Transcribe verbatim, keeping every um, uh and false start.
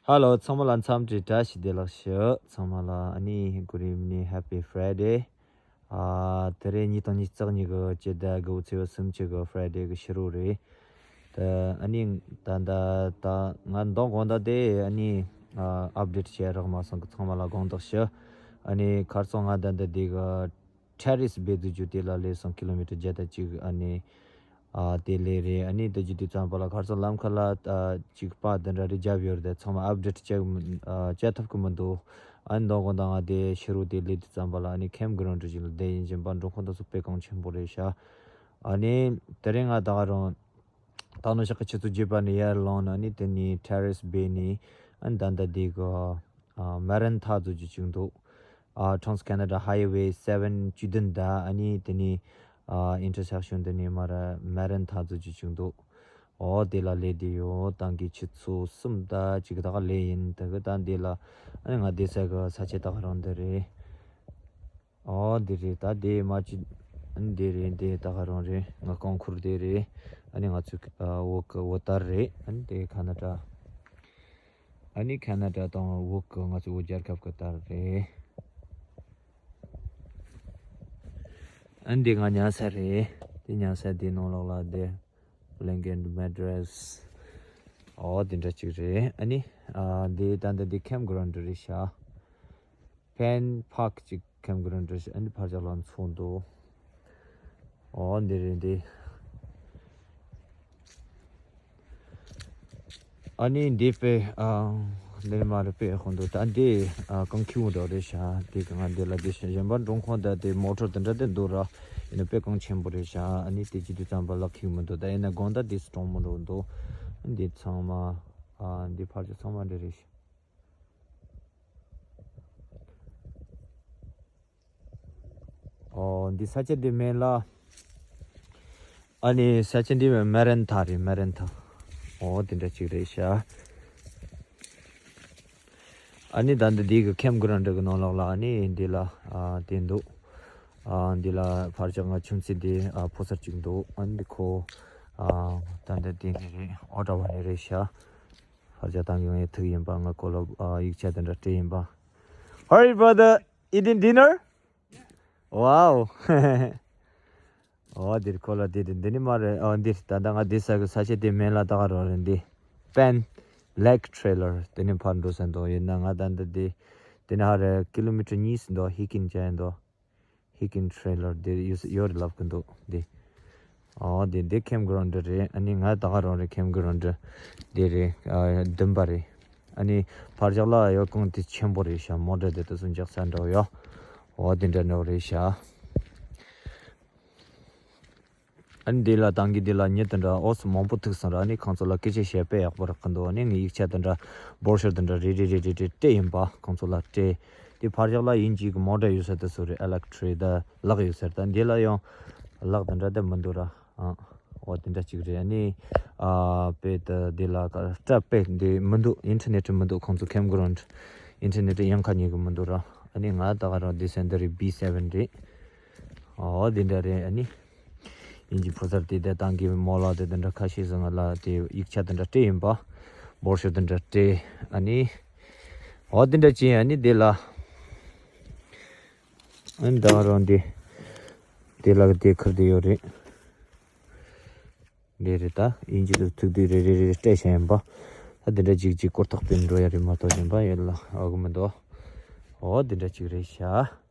Hello, ཚང་མ་ལ་འཚམས་འདྲི་བཀྲ་ཤིས་བདེ་ལེགས་ཞུ། ཚང་མ་ལ་ཨ་ནི་good evening, happy Friday. ཨ་དེ་རིང་ཉིས་སྟོང་ཉི་ཤུ་རྩ་གཉིས་གི་སྤྱི་ཟླ་དགུ་པའི་ཚེས་པ་སུམ་ཅུ་གི་Friday གི་ཕྱི་དྲོ་རེད། ད་ཨ་ནི་ད་ད་ད་ང་མདང་དགོང་དག་དེ་ཨ་ནི་ཨ་update བྱས་རག་མ་སོང་གི། ཚང་མ་ལ་དགོངས་དག་ཞུ། ཨ་ནི་ཁ་སང་ང་ད་ད་དེ་གི་Terrace Bay དུ་རྒྱུ་དེ་ལ་ལས་སོང་ཀི་ལོ་མི་ཊར་བརྒྱ་དང་གཅིག་ཨ་ནི་ཨ་དེ་ལས་རེད། ཨ་ནི་དུ་རྒྱུ་དེ་ཙམ་པ་ལ་ཁར་སང་ལམ་ཁ་ལ་ཨ་གཅིག་པ་དེ་འདྲ་རེ་བརྒྱབ་ཡོད་རེད། ཚང་མ་update བྱེད་ཨ་བྱེད་ཐུབ་ཀི་མི་འདུག་ཨ་ནི་མདང་དགོང་དག་ང་དེ་ཕྱི་དྲོ་དེ་སླེབས་དུས་ཙམ་པ་ལ་ཨ་ནི་campground ཞིག་ལ་བསྡད་ཡིན་བཞིན་པ། འགྲོ་ཁོ་ད་སུ་དཔེ་གང་ཆེན་པོ་རེད་ཤག་ཨ་ནི་དེ་རིང་ང་ད་ག་རང་ད་ནང་ཞག་གི་ཆུ་ཚོད་བརྒྱད་པ་ནས་ཡར་ལངས་ནས་ཨ་ནི་དེ་ནས་Terrace Bay ནས་ཨ་ནི་ད་ལྟ་དེ་གི་ཨ་Maranatha ཟེར་རྒྱུ་ཅིག་འདུག་ཨ་Trans Canada Highway seven བཅུ་བདུན་དང་ཨ་ནི་དེ་ནས་ཨ་intersection དེ་ནས་མར་Maranatha ཟེར་རྒྱུ་ཅིག་འདུག་ཨོ་དེ་ལ་སླེབས་བསྡད་ཡོད། ཏང་གི་ཆུ་ཚོད་གསུམ་དང་གཅིག་དག་སླེབས་ཡིན། དེ་གི་ད་འདི་ལ་ཨ་ནི་ང་བསྡད་ས་གི་ས་ཆ་ད་ག་རང་འདི་རེད། ཨོ་འདི་རེད། ད་འདི་མ་ཅི་ཨ་ནི་འདི་རེད། འདི་ད་ག་རང་རེད། ང་རྐང་འཁོར་འདི་རེད། ཨ་ནི་ང་ཚོའི་ཨ་བོད་གི་བོད་དར་རེད། ཨ་ནི་དེ་ཁ་ན་ཌ། ཨ་ནི་ཁ་ན་ཌ་དང་བོད་གི་ང་ཚོའི་བོད་རྒྱལ་ཁབ་གི་དར་རེད། ཨ་ནི་འདི་ང་ཉལ་ས་རེད། འདི་ཉལ་ས་འདི་ནང་ལོགས་ལ་འདི་blanket mattress ཨོ་འདི་འདྲ་ཅིག་རེད། ཨ་ནི་ཨ་འདི་ད་ལྟ་འདི་campground རེད་ཤག Pan Park ཅིག་campground རེད་ཤག་ཨ་ནི་ཕར་ཕྱོགས་ལ་མཚོ་འདུག་ཨོ་འདི་རེད་འདི། ཨ་ནི་འདི་དཔེ་ཨ་འདི་ནི་མ་རེད། དཔེ་ཧོན་འདུག་ད་འདི་ཨ་རྐང་ཁྱིའུ་འདྲ་རེད་ཤག་འདི་གི་ང་འདི་ལ་འདི་ཤ་གཞན་པ་འགྲོ་ཁོང་ད་དེ་མོ་ཊར་དེ་འདྲ་དེ་འདུག་ར། ཡིན་ན་དཔེ་གང་ཆེན་པོ་རེད་ཤག་ཨ་ནི་དེ་ཅི་དུས་ཙམ་པ་ལ་ཁྱིའུ་མི་འདུག་ད་ཡིན་ན་དགོང་ད་འདི་སི་ཊོམ་མོ་འགྲོ་འདུག་འདི་ཚང་མ་ཨ་འདི་ཕར་ཚུར་ཚང་མ་འདྲ་རེད་ཤག་ཨོ་འདི་ས་ཆ་འདི་མིང་ལ། ཨ་ནི་ས་ཆ་འདི་Maranatha རེད། Maranatha ཨོ་དེ་འདྲ་ཅིག་རེད་ཤག་ཨ་ནི་ད་འདི་འདི་གི་campground གི་ནང་ལོགས་ལ་ཨ་ནི་འདི་ལ་ཨ་དེ་འདུག་ཨ་འདི་ལ་ཕར་ཕྱོགས་ང་ཁྱིམ་མཚེས་འདི་ཨ་ཕོ་གསར་ཅིག་འདུག་ཨ་ནི་ཁོ་ཨ་ད་འདི་འདི་ནས་རེད། ཨོ་ཊ་ཝ་ནས་རེད་ཤག་ཕར་ཕྱོགས་ཏང་གི་ངའི་ཐུག་ཡིན་པ། ང་ཁོ་ལ་ཨ་ཡིག་ཆ་དེ་འདྲ་སྤྲད་ཡིན་པ། Hurry, brother! Eating dinner? Wow! ཨོ་འདིར་ཁོ་ལ་འདི་འདི་འདི་ནི་མ་རེད། ཨོ་འདིར་ད་ལྟ་ང་འདི་ས་གི་ས་ཆ་དེ་མིང་ལ་ད་ག་རང་རེད། འདི་Pan Lake Trailer དེ་ནི་ཕར་འགྲོ་ས་འདུག་ཡིན་ན་ང་ད་འདི་འདི་དེ་ནི་ཧ་རེ་ཀི་ལོ་མི་ཊར་གཉིས་འདུག་ཧི་ཀིན་བྱ་ཡིན་འདུག་ཧི་ཀིན་ཊེ་རེ་ལར་དེ་ཡོད་ཡོད་རེད་ལབ་གི་འདུག་འདི། ཨོ་འདི་འདི་ཁེམ་གྷི་རོན་ཌི་རེད། ཨ་ནི་ང་ད་ག་རང་རེད། ཁེམ་གྷི་རོན་ཌི་འདི་རེད། ཨ་བདུན་པ་རེད། ཨ་ནི་ཕར་ཕྱོགས་ལ་ཡོད་གང་དེ་ཆེན་པོ་རེད་ཤག་མོ་ཊ་དེ་དུས་སུ་འཇག་ས་འདྲ་བོ་ཡོད། ཨོ་དེ་འདྲ་འདྲ་བོ་རེད་ཤག་ཨ་ནི་འདི་ལ་ཏང་གི་འདི་ལ་མྱི་དེ་འདྲ་ཨོ་སི་མང་པོ་ཐུག་སོང་ར། ཨ་ནི་ཁོང་ཚོ་ལ་སྐད་ཆ་བཤད་དཔེ་ཡག་པོ་རག་གི་འདུག་ཨ་ནི་ངའི་ཡིག་ཆ་དེ་འདྲ་སྦོར་ཤོར་དེ་འདྲ་རེ་རེ་རེ་རེ་རེ་སྤྲད་ཡིན་པ། ཁོང་ཚོ་ལ་སྤྲད། དེ་ཕར་ཕྱོགས་ལ་ཡིན་གཅིག་གི་མོ་ཊ་ཡོད་ས་དེ་ཚོ་རེད། ཨི་ལེག་ཊི་རིག་དང་ལག་ཡོད་ས་རེད། ད་འདི་ལ་ཡང་ལག་དེ་འདྲ་དེ་མི་འདུག་ར། ཨ་འོ་དེ་འདྲ་གཅིག་རེད། ཨ་ནི་ཨ་དཔེ་ད་འདི་ལ་ཀ་སྤྲད་དཔེ་འདི་མི་འདུག་ཨིན་ཊར་ནེ་ཊི་མི་འདུག་ཁོང་ཚོ་ཁེམ་གྷི་རོན་ཌི་ཨིན་ཊར་ནེ་ཊི་ཡང་ཁ་ཉན་གི་མི་འདུག་ར། ཨ་ནི་ང་ད་ག་རང་འདི་སེན་ཌར་རེད། བི་སེ་ཝེན་རེད། ཨོ་འདི་འདྲ་རེད། ཨ་ནི་ཡིན་གཅིག་ཕོ་གསར་དེ་དེ་ཏང་གི་མོ་ལ་དེ་དེ་འདྲ་ཁ་ཤས་ཟིན་ང་ལ་དེ་ཡིག་ཆ་དེ་འདྲ་སྤྲད་ཡིན་པ། སྦོར་ཤོར་དེ་འདྲ་སྤྲད། ཨ་ནི་ཨོ་དེ་འདྲ་ཅི་ཡིན། ཨ་ནི་དེ་ལ་ཨ་ནི་ད་ག་རང་འདི་དེ་ལ་དེ་ཁུར་དེ་ཡོད་རེད། འདི་རེད། ད་ཡིན་གཅིག་ཏུ་ཐུག་དུས་རེ་རེ་རེ་སྤྲད་བཞག་ཡིན་པ། ད་དེ་འདྲ་གཅིག་གཅིག་སྐོར་ཐག་པས་འགྲོ་ཡ་རེད་མ་གཏོགས་གཞན་པ་ཡོད་ལ་ཨ་གི་མི་འདུག་ཨོ་དེ་འདྲ་གཅིག་རེད་ཤག